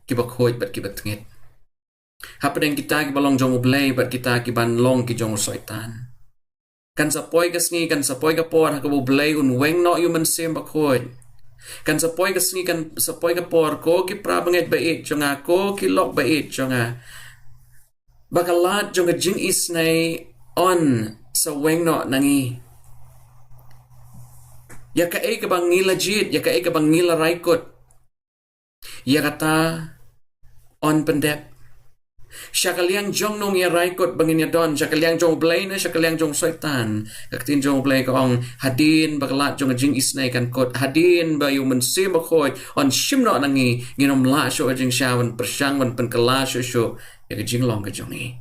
kiba khuid bad kiba tngit, hapdeng kita kiba long jong U Blei bad kita kiban long ki jong u Soitan. Kan sa poi ka sngi, kan sa poi ka por ha kaba U Blei un weng noh ïa u Mynsiem Bakhuid. Kan sa poi ka sngi, kan sa poi ka por, ko ki para bangeit ba ïeit jong nga, ko ki lok ba ïeit jong nga, ba ka lad jong ka jingisynei yn sa weng noh na ngi. Ïa kaei kaba ngi la jied, ïa kaei kaba ngi la rai kut, ïa kata yn pyndep. Sha ka liang jong no ngi rai kut ba ngin ïa don, sha ka liang jong U Blei ne sha ka liang jong u Soitan? Ka ktien jong U Blei ka ong, hadien ba ka lad jong ka jingisynei kan kut, hadien ba ïa u Mynsiem Bakhuid yn shim noh na ngi, ngin ym lah shuh ka jingshisha ban pyrshang, ban pynkylla shuh shuh ïa ka jinglong ka jong ngi.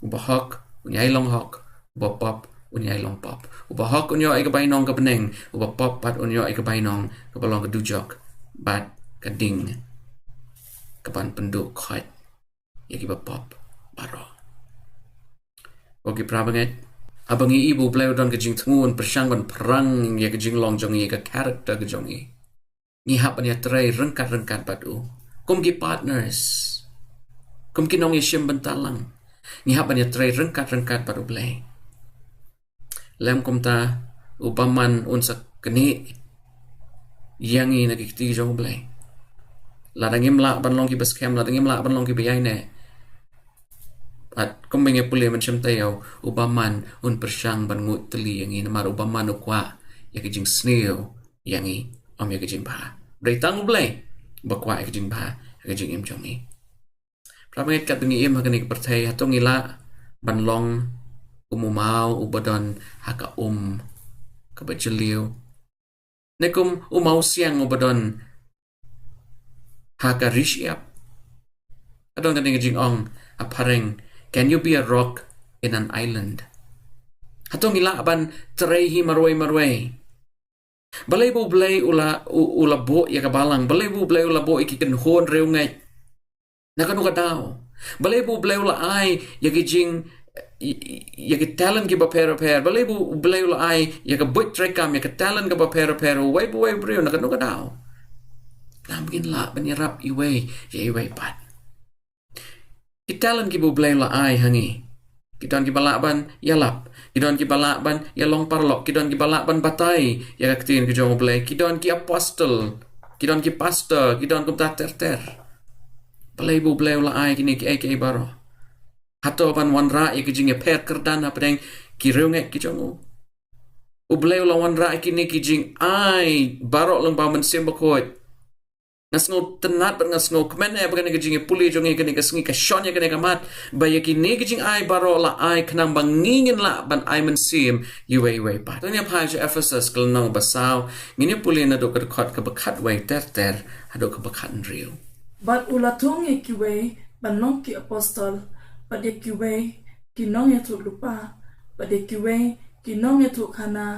Uba hok un ïai long hok, uba pop un ïai long pop. Uba hok un ïoh ïa ka bainong ka bneng, uba pop pat un ïoh ïa ka bainong kaba long ka dujok bad ka ding kaban pynduh khoit ïa kiba pop baroh. Ko ki para bangeit, Haba ngi i ba U Blei u don ka jingthmu, un pyrshang ban pyrshang ïa ka jinglong jong ngi, ka character ka jong ngi, ngi hap ban ïatrei ryngkat ryngkat bad u kum ki partners. Kum ki nongïashim bynta lang, ngi hap ban ïatrei ryngkat ryngkat bad U Blei. Lem kumta, u bymman un sa knieh ïa ngi na ki kti jong U Blei. Lada ngim lah ban long kiba skhem, lada ngim lah ban long kiba ïaineh, bad kumba ngi pule mynshwa taïew, u bymman un pyrshang ban nguid tylli ïa ngi, namar u bymman u kwah ïa ka jingsniew ïa ngi, ym ïa ka jingbha. Dei tang U Blei ba kwah ïa ka jingbha ha ka jingim jong ngi. Para bangeit, katba ngi im ha kane ka pyrthei, hato ngi lah ban long kum u maw uba don ha ka um kaba jylliew, ne kum u mawsiang uba don ha ka ri shyiap? Ka don kane ka jingong ha phareng, "Can you be a rock in an island?" Hato ngi lah ban trei hi marwei marwei? Balei ba U Blei u la, u, u la buh ïa ka balang? Balei ba U Blei u la buh ïa ki kynhun riewngeit? Na kano ka daw? Balei ba U Blei u la ai ïa ki jing, ïa, ïa ki talent kiba pher pher? Balei ba U Blei u la ai ïa ka buit treikam, ïa ka talent kaba pher pher, uwei pa uwei u briew? Na kano ka daw? Namar ngim lah ban ïarap iwei ïa iwei pat. Ki talent kiba U Blei u la ai ha ngi, ki don kiba lah ban ïalap, ki don kiba lah ban ïalong paralok, ki don kiba lah ban batai ïa ka ktien ka jong U Blei, ki don ki apostol, ki don ki pastor, ki don kumta ter ter. Balei ba U Blei u la ai kine kiei kiei baroh? Hato ban wanrah ïa ki jingïapher kyrdan hapdeng ki riewngeit ki jong u? U Blei u la wanrah ïa kine ki jingai baroh lyngba U Mynsiem Bakhuid. Nga sngewtynnad bad nga sngewkmen eh ba kane ka jingïapule jong ngi kane ka sngi ka shon ïa kane ka mat, ba ïa kine ki jingai baroh la ai khnang ba ngi ngin lah ban ai mynsiem ïa iwei iwei pat. Tang ïa phai sha Ephesus ka lynnong ba saw, ngin ïa pule naduh ka dkhot kaba khatwei ter ter haduh kaba khathynriew. Bad u la thung ïa kiwei ban long ki apostol, bad ïa kiwei ki nongïathuhlypa, bad ïa kiwei ki nongïathuhkhana,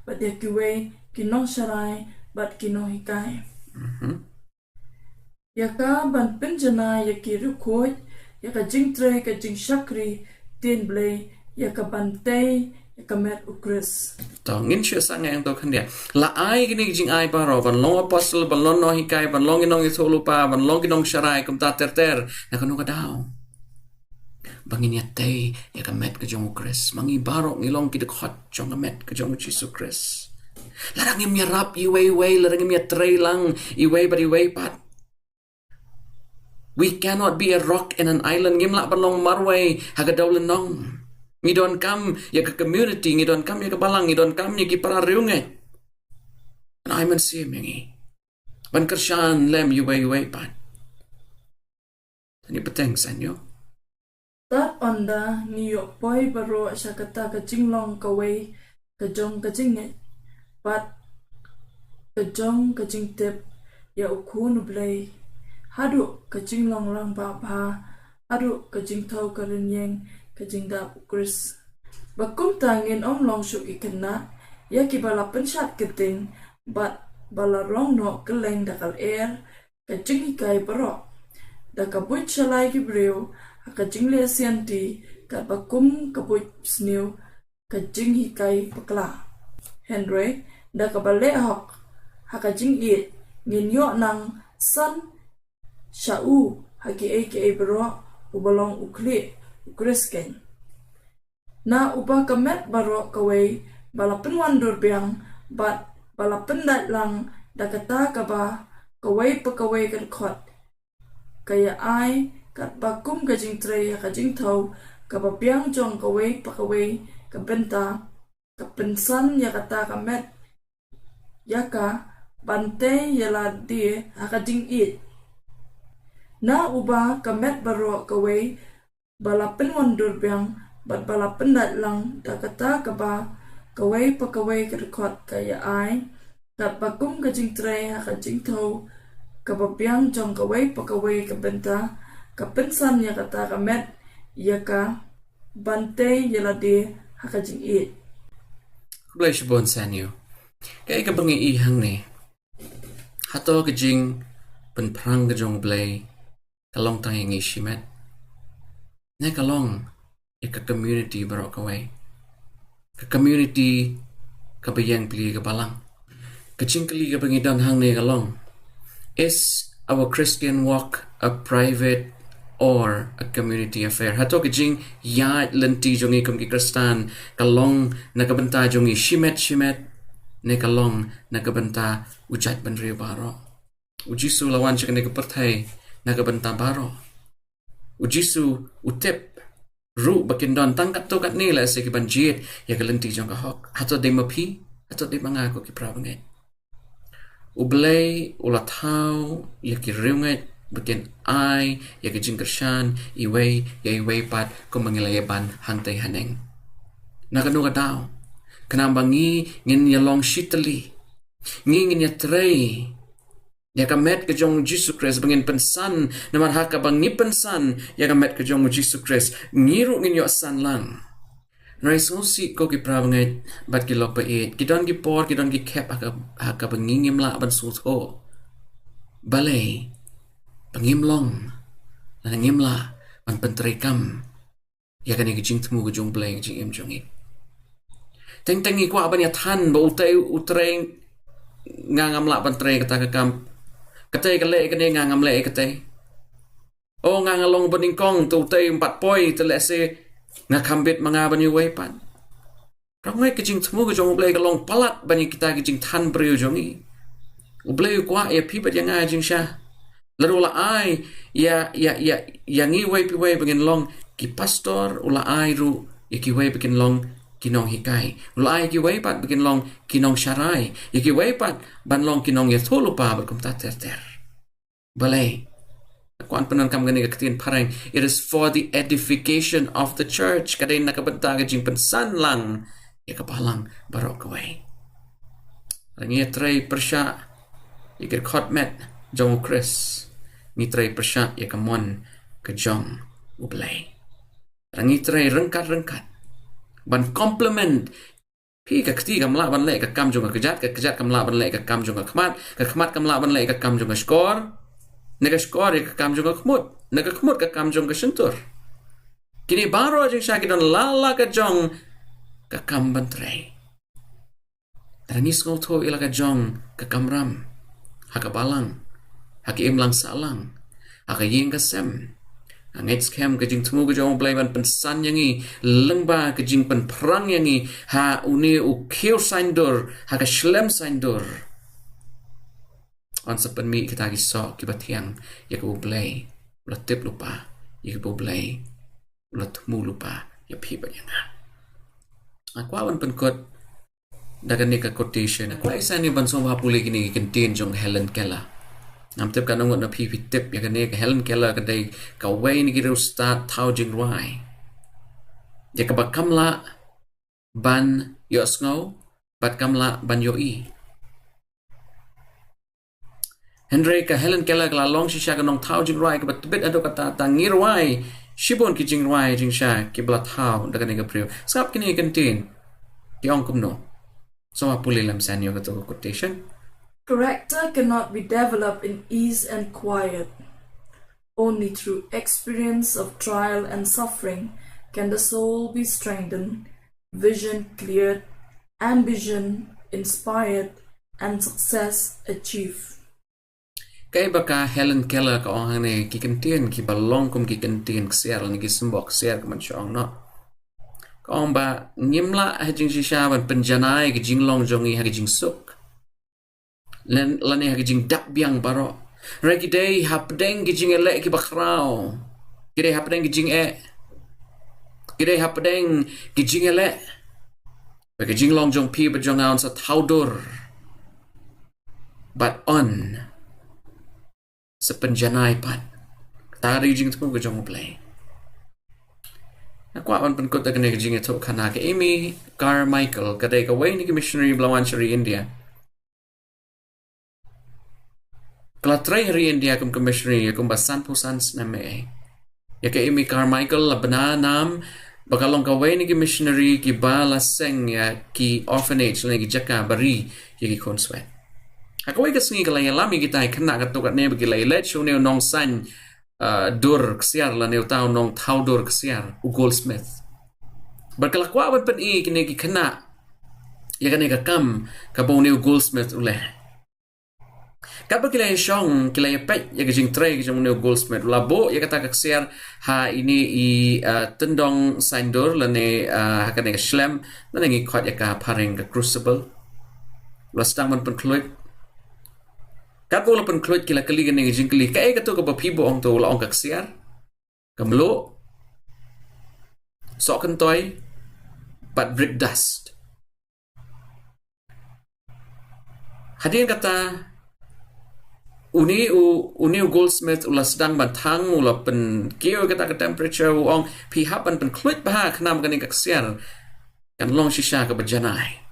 bad ïa kiwei ki nongsharai bad ki nonghikai. Mhm. Ïa ka ban pynjanai ïa ki riewkhuid, ïa ka jingtrei ka jingshakri ktien Blei, ïa ka ban tei ïa ka met U Khrist. To ngin shu sangeh to khyndiat. La ai kine ki jingai baroh, ban long apostol, ban long nonghikai, ban long ki nongïathuhlypa, ban long ki nongsharai, kumta ter ter. Na kano ka daw? Ba ngin ïatei ïa ka met ka jong U Khrist. Ma ngi baroh ngi long ki dkhot jong ka met ka jong U Jisu Khrist. Lada ngim ïarap iwei iwei, lada ngim ïatrei lang iwei bad iwei pat, we cannot be a rock in an island. Ngim lah ban long marwei ha ka dewlynnong. Ngi donkam ïa ka community, ngi donkam ïa ka balang, ngi donkam ïa ki para riewngeit ban ai mynsiem ïa ngi, ban kyrshan lem iwei iwei pat. Tang ïa bteng, Sanyo. Tad ynda ngi ïoh poi baroh sha kata ka jinglong kawei ka jong ka jingngeit bad ka jong ka jingtip ïa U Khun U Blei, haduh ka jinglong rangbah bha, haduh ka jingthew ka rynïeng ka jingdap U Khrist. Ba kumta ngin ym long shuh ki khynnah ïa kiba la pynshad kyrteng bad ba la rong noh kylleng da ka lyer ka jinghikai baroh, da ka buit shalai ki briew ha ka jingleh sianti, katba kum ka buit sniew ka jinghikai bakla. Hynrei da kaba leh hok ha ka jingïeit ngin ïoh nang san sha u ha kiei kiei baroh, uba long u khlieh U Khrist keiñ. Na uba ka met baroh kawei ba la pynwandur biang bad ba la pyndait lang da kata kaba kawei pa kawei ka dkhot, ka ïa ai katba kum ka jingtrei ha ka jingthew kaba biang jong kawei pa kawei ka bynta, ka pynsan ïa kata ka met ïa ka ban tei ïa lade ha ka jingïeit. Na uba ka met baroh kawei ba la pynwandur biang bad ba la pyndait lang da kata kaba kawei pa kawei ka dkhot, ka ïa ai katba kum ka jingtrei ha ka jingthew kaba biang jong kawei pa kawei ka bynta, ka pynsan ïa kata ka met ïa ka ban tei ïa lade ha ka jingïeit. Khublei shibun Sanyo. Kaei kaba ngi i hangne? Hato ka jingpynphrang ka jong U Blei ka long tang ïa ngi shimet, ne ka long ïa ka community baroh kawei? ka community kaba ïeng plie ka balang. Ka jingkylli kaba ngi don hangne ka long, is our Christian walk a private or a community affair? Hato ka jingïaid lynti jong ngi kum ki Khristan ka long na ka bynta jong ngi shimet shimet, ne ka long na ka bynta u jaitbynriew baroh? U Jisu u la wan sha kane ka pyrthei na ka bynta baroh. U Jisu u tip ruh ba kin don tang katto katne lehse ki ban jied ïa ka lynti jong ka hok. Hato dei ma phi, hato dei ma nga, ko ki para bangeit? U Blei u la thaw ïa ki riewngeit ba kin ai ïa ka jingkyrshan iwei ïa iwei pat, kumba ngi la ïa ban hangtei haneng. Na kano ka daw? Khnang ba ngi ngin ïa long shitylli, ngi ngin ïa trei ïa ka met ka jong u Jisu Khrist, ba ngin pynsan, namar ha kaba ngi pynsan ïa ka met ka jong u Jisu Khrist, ngi ruh ngin ïoh san lang. Hynrei sngewsih, ko ki para bangeit bad ki lok ba ïeit, ki don ki por, ki don ki khep ha ka, ha kaba ngi ngim lah ban sngewthuh balei ba ngim long, lane ngim lah ban pyntreikam ïa kane ka jingthmu ka jong u Blei ha ka jingim jong ngi. Teng teng ngi kwah ban ïa than ba utei u trei, nga ngam lah ban trei kata ka kam. Katei ka leh kane, nga ngam leh katei. O, nga nga long ba nyngkong, te utei um pat poi, te lehse nga kham bit ma nga ban ïa uwei pat. Para bangeit, ka jingthmu ka jong u Blei ka long palat ban ïa kita ki jingthan briew jong ngi. U Blei u kwah ïa phi bad ïa nga jingshisha. Lada u la ai ïa, ïa, ïa, ïa ngi uwei pa uwei ba ngin long ki pastor, u la ai ruh ïa kiwei ba kin long ki nonghikai. U la ai ïa kiwei pat ba kin long ki nongsharai. Ïa kiwei pat ban long ki nongïathuhlypa bad kumta ter ter. Balei? Kwah ban pyndonkam kane ka ktien phareng, it is for the edification of the church. Ka dei na ka bynta ka jingpynsan lang ïa ka balang baroh kawei. Lada ngi trei pyrshah ïa ka khot met jong u Khrist, ngi trei pyrshah ïa ka mon ka jong u Blei. Lada ngi trei ryngkat ryngkat ban complement, phi, ka kti kam lah ban leh ka kam jong ka kjat, ka kjat kam lah ban leh ka kam jong ka khmat, ka khmat kam lah ban leh ka kam jong ka shkor, ne ka shkor ïa ka kam jong ka khmut, ne ka khmut ka kam jong ka shyntur. Kine baroh jingshisha ki don la la ka jong ka kam ban trei. Lada ngi sngewthuh ïa la ka jong ka kamram ha ka balang, ha ka imlang sahlang, ha ka ïing ka sem, nga ngeit skhem ka jingthmu ka jong u Blei ban pynsan ïa ngi lyngba ka jingpynphrang ïa ngi ha une u khiew saiñdur, ha ka shlem saiñdur. Yn sa pynmih kita ki soh kiba thiang ïa kaba u Blei u la tip lypa, ïa kaba u Blei u la thmu lypa ïa phi bad ïa nga. Nga kwah ban pynkut da kane ka quotation. Nga kwah ïa sani ban sngewbha pule kine ki kyntien jong Helen Keller. Ngam tip katno ngut na phi phi tip ïa kane. Ka Helen Keller ka dei kawei na ki riewstad thaw jingrwai ïa kaba kam lah ban ïohsngew bad kam lah ban ïohi. Hynrei ka Helen Keller ka la long shisha ka nongthaw jingrwai kaba tbit haduh katta, tang ngi rwai shibun ki jingrwai jingshisha kiba la thaw da kane ka briew. Sngap kine ki kyntien ki ong kumno. Sngewbha pule lem sani ïa kato ka quotation. Character cannot be developed in ease and quiet. Only through experience of trial and suffering can the soul be strengthened, vision cleared, ambition inspired, and success achieved. Kaei ba ka Helen Keller ka ong hangne, ki kyntien kiba long kum ki kyntien ksiar lane ki symboh ksiar ka man shong noh. Ka ong ba ngim lah ha jingshisha ban pynjanai ka jinglong jong ngi ha ka jingsuk lane ha ka jingdap biang baroh. Hynrei ki dei hapdeng ki jingïaleh kiba khraw, ki dei hapdeng ki jingeh, ki dei hapdeng ki jingïaleh ba ka jinglong jong phi bad jong nga yn sa thaw dur bad yn sa pynjanai pat. Kata ka dei ka jingthmu ka jong U Blei. Nga kwah ban pynkut da kane ka jingïathuhkhana. Ka Amy Carmichael ka dei kawei na ki missionary ba la wan sha ri India. Ka la trei ha ri India kum ka missionary ïa kumba sanphew san snem eh. Ïa ka Amy Carmichael la bna nam ba ka long kawei na ki missionary kiba la seng ïa ki orphanage lane ki jaka ba ri ïa ki khun swet. Ha kawei ka sngi ka la ïalam ïa kita ki khynnah katto katne ba ki la ïaleit sha une u nongsaiñ, uh, dur ksiar lane uta u nongthaw dur ksiar, u goldsmith. Bad ka la kwah ban pyni kine ki khynnah ïa kane ka kam kaba une u goldsmith u leh. Katba ki la ïashong, ki la ïapeit ïa ka jingtrei ka jong une u goldsmith, u la buh ïa kata ka ksiar ha ine i, ah, tyndong saiñdur lane, ah, ha kane ka shlem, lane ngi khot ïa ka phareng ka crucible. U la sdang ban pynkhluit. Katba u la pynkhluit, ki la kylli kane ka jingkylli, "Kaei kato kaba phi buh ong to?" U la ong, "Ka ksiar, ka mluh, soh kyntoi, bad brick dust." Hadien kata, une u, une u goldsmith u la sdang ban thang, u la pynkiew kata ka temperature, u ong, "Phi hap ban pynkhluit bha, khnang ba kane ka ksiar kan long shisha kaba janai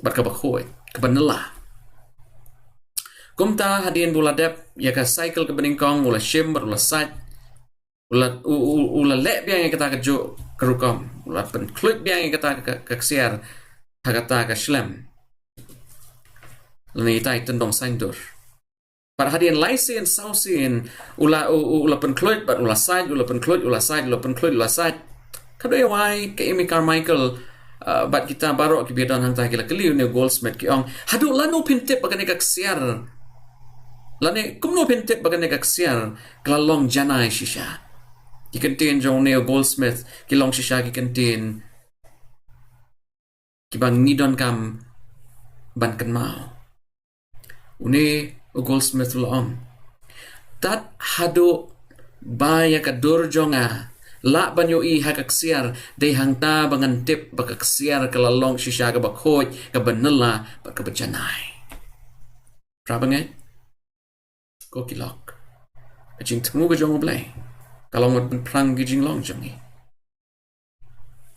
bad kaba khuid, kaba nylla." Kumta hadien ba u la dep ïa ka cycle kaba nyngkong, u la shim bad u la sait. U la, u, u, u la leh biang ïa kata kajuh ka rukom. U la pynkhluit biang ïa kata ka, ka ksiar ha kata ka shlem, lane ïa ita i tyndong saiñdur. Bad hadien lai sien, saw sien, u la, u, u, u la pynkhluit bad u la sait, u la pynkhluit, u la sait, u la pynkhluit, u la sait. Ka dei wai, ka Amy Carmichael, ah, bad kita baroh kiba ïadon hangta ki la kylli une u goldsmith, ki ong, "Haduh lano phin tip ba kane ka ksiar, lane kumno phin tip ba kane ka ksiar ka la long janai shisha?" Ki kyntien jong une u goldsmith ki long shisha ki kyntien kiba ngi donkam ban kynmaw. Une u goldsmith u la ong, "Tad haduh ba ïa ka dur jong nga lah ban ïohi ha ka ksiar, dei hangta ba ngan tip ba ka ksiar ka la long shisha kaba khuid, kaba nylla bad kaba janai." Para bangeit, ko ki lok, ka jingthmu ka jong U Blei ka long ban pynphrang ki jinglong jong ngi.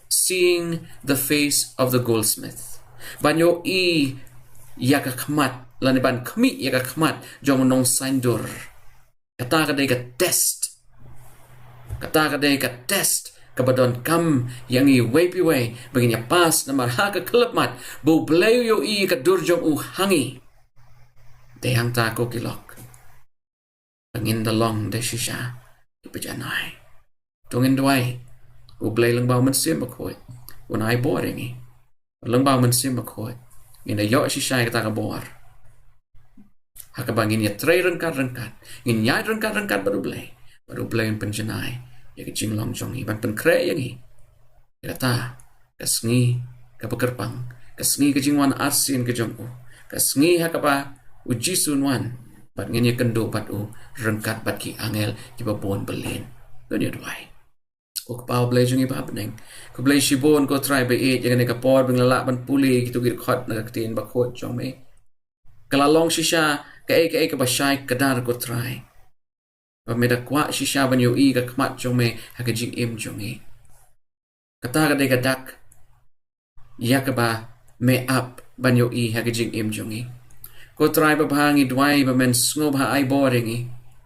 Seeing the face of the goldsmith. Ban ïohi ïa ka khmat, lane ban khmih ïa ka khmat jong u nongsaiñdur. Kata ka dei ka test. Kata ka dei ka test kaba donkam ïa ngi iwei pa iwei ba ngin ïa pass, namar ha ka khyllipmat ba U Blei u ïohi ïa ka dur jong u ha ngi, dei hangta, ko ki lok, ba ngin da long da shisha kiba janai. To ngin duwai, "Ko Blei Lyngba U Mynsiem Bakhuid, un ai bor ïa ngi." Lyngba U Mynsiem Bakhuid ngin da ïoh shisha ïa kata ka bor ha kaba ngin ïatrei ryngkat ryngkat, ngin ïaid ryngkat ryngkat bad U Blei, bad U Blei un pynjanai ïa ka jinglong jong ngi, ban pynkhreh ïa ngi ïa kata ka sngi kaba kyrpang, ka sngi ka jingwan arsien ka jong u, ka sngi ha kaba U Jisu un wan bad ngin ïakynduh bad u ryngkat bad ki angel kiba bun byllian. To ngin ïa duwai. Ko Kpa U Blei jong ngi ba ha bneng, khublei shibun, ko Trai, ba ïeit ïa kane ka por ba ngi la lah ban pule kito ki dkhot na ka Ktien Bakhuid jong me. Ka la long shisha kaei kaei kaba shai kdar, ko Trai, ba me da kwah shisha ban ïohi ïa ka khmat jong me ha ka jingim jong ngi. Kata ka dei ka dak ïa kaba me ap ban ïohi ha ka jingim jong ngi. Ko Trai babha, ngi duwai ba men sngewbha ai bor ïa ngi,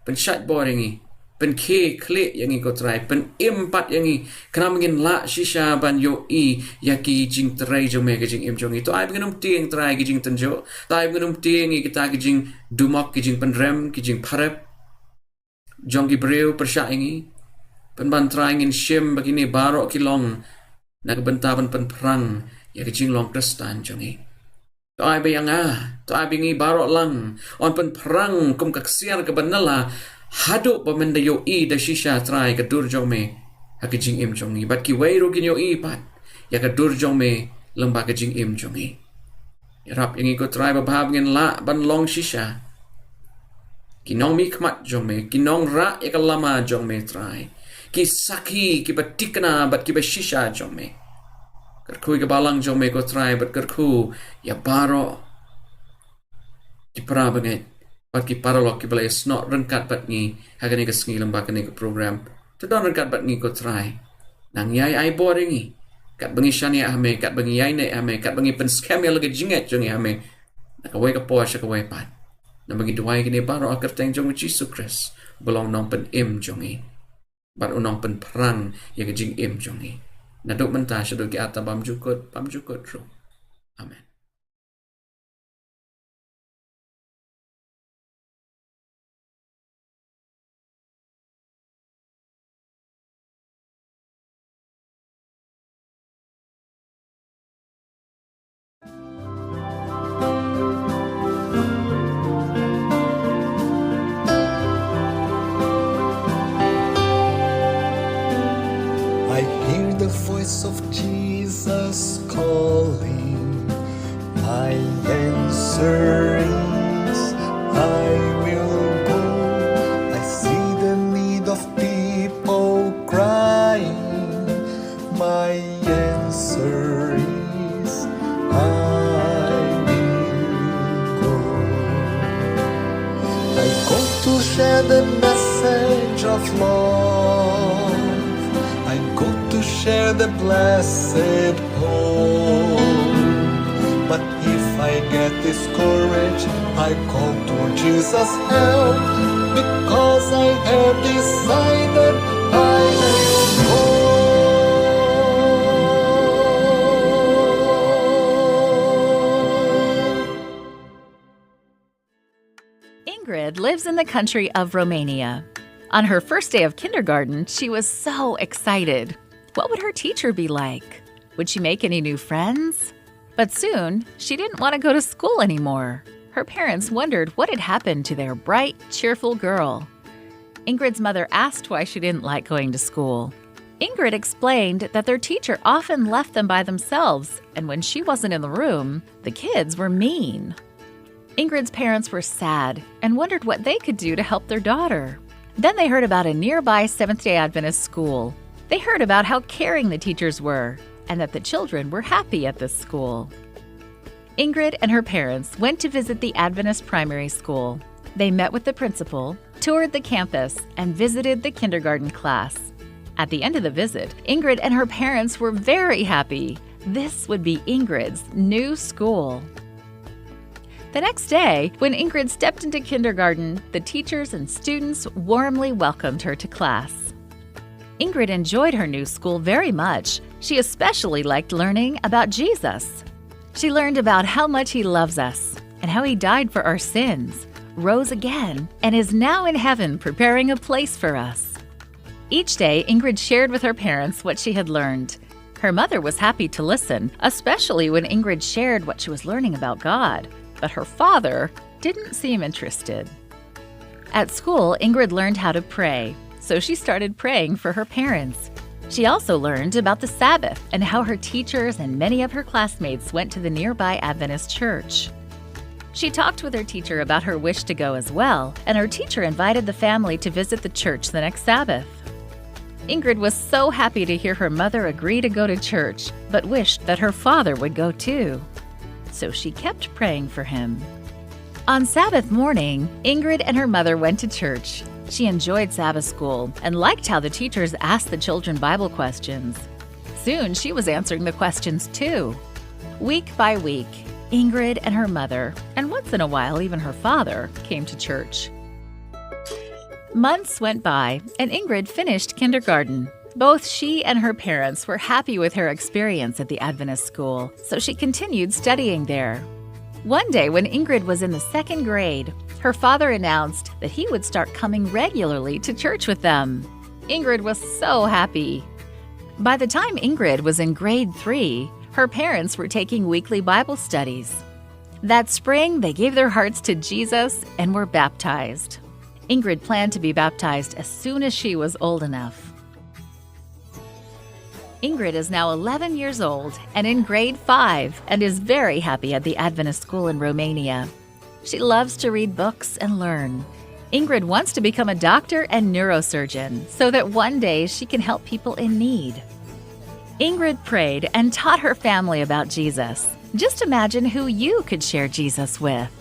pynshait bor ïa ngi, pynkhie khlieh ïa ngi, ko Trai, pynim pat ïa ngi, khnang ba ngin lah shisha ban ïohi ïa ki jingtrei jong me ha ka jingim jong ngi. To ai ba ngin ym tieng, Trai, ki jingtynjuh. To ai ba ngin ym tieng ïa kita ki jingdumok, ki jingpynrem, ki jingpharep jong ki briew pyrshah ïa ngi. Pynban, Trai, ngin shim ba kine baroh ki long na ka bynta ban pynphrang ïa ka jinglong Khristan jong ngi. To ai ba ïa nga, to ai ba ngi baroh lang yn pynphrang kum ka ksiar kaba nylla, haduh ba men da ïohi da shisha, Trai, ka dur jong me ha ka jingim jong ngi, bad kiwei ruh kin ïohi pat ïa ka dur jong me lyngba ka jingim jong ngi. Ïarap ïa ngi, ko Trai babha, ba ngin lah ban long shisha ki nongmihkhmat jong me, ki nongrah ïa ka lama jong me, Trai, ki sakhi kiba thikna bad kiba shisha jong me. Kyrkhu ïa ka balang jong me, ko Trai, bad kyrkhu ïa baroh ki para bangeit bad ki paralok kiba la ïasnoh ryngkat bad ngi ha kane ka sngi lyngba kane ka program. To don ryngkat bad ngi, ko Trai. Nang ïai ai bor ïa ngi katba ngi shaniah ha me, katba ngi ïaineh ha me, katba ngi pynskhem ïa la ka jingngeit jong ngi ha me, na kawei ka por sha kawei pat. Namar ngi duwai kine baroh ha ka kyrteng jong U Jisu Khrist, uba long Nongpynim jong ngi bad U Nongpynphrang ïa ka jingim jong ngi, naduh mynta shaduh ki ar tam bymjukut bymjukut ruh. Amen. Hear the voice of Jesus calling. My answer is, I will go. I see the need of people crying. My answer is, I will go. I go to share the message of love. I go to share the blessed hope. But if I get discouraged, I call to Jesus' help, because I have decided I will go. Ingrid lives in the country of Romania. On her first day of kindergarten, she was so excited. What would her teacher be like? Would she make any new friends? But soon, she didn't want to go to school anymore. Her parents wondered what had happened to their bright, cheerful girl. Ingrid's mother asked why she didn't like going to school. Ingrid explained that their teacher often left them by themselves, and when she wasn't in the room, the kids were mean. Ingrid's parents were sad and wondered what they could do to help their daughter. Then they heard about a nearby Seventh day Adventist school. They heard about how caring the teachers were and that the children were happy at this school. Ingrid and her parents went to visit the Adventist primary school. They met with the principal, toured the campus, and visited the kindergarten class. At the end of the visit, Ingrid and her parents were very happy. This would be Ingrid's new school. The next day, when Ingrid stepped into kindergarten, the teachers and students warmly welcomed her to class. Ingrid enjoyed her new school very much. She especially liked learning about Jesus. She learned about how much he loves us and how he died for our sins, rose again, and is now in heaven preparing a place for us. Each day, Ingrid shared with her parents what she had learned. Her mother was happy to listen, especially when Ingrid shared what she was learning about God. But her father didn't seem interested. At school, Ingrid learned how to pray, so she started praying for her parents. She also learned about the Sabbath and how her teachers and many of her classmates went to the nearby Adventist church. She talked with her teacher about her wish to go as well, and her teacher invited the family to visit the church the next Sabbath. Ingrid was so happy to hear her mother agree to go to church, but wished that her father would go too. So she kept praying for him. On Sabbath morning, Ingrid and her mother went to church. She enjoyed Sabbath school and liked how the teachers asked the children Bible questions. Soon she was answering the questions too. Week by week, Ingrid and her mother, and once in a while even her father, came to church. Months went by, and Ingrid finished kindergarten. Both she and her parents were happy with her experience at the Adventist school, so she continued studying there. One day, when Ingrid was in the second grade, her father announced that he would start coming regularly to church with them. Ingrid was so happy. By the time Ingrid was in grade three, her parents were taking weekly Bible studies. That spring, they gave their hearts to Jesus and were baptized. Ingrid planned to be baptized as soon as she was old enough. Ingrid is now eleven years old and in grade five and is very happy at the Adventist school in Romania. She loves to read books and learn. Ingrid wants to become a doctor and neurosurgeon so that one day she can help people in need. Ingrid prayed and taught her family about Jesus. Just imagine who you could share Jesus with.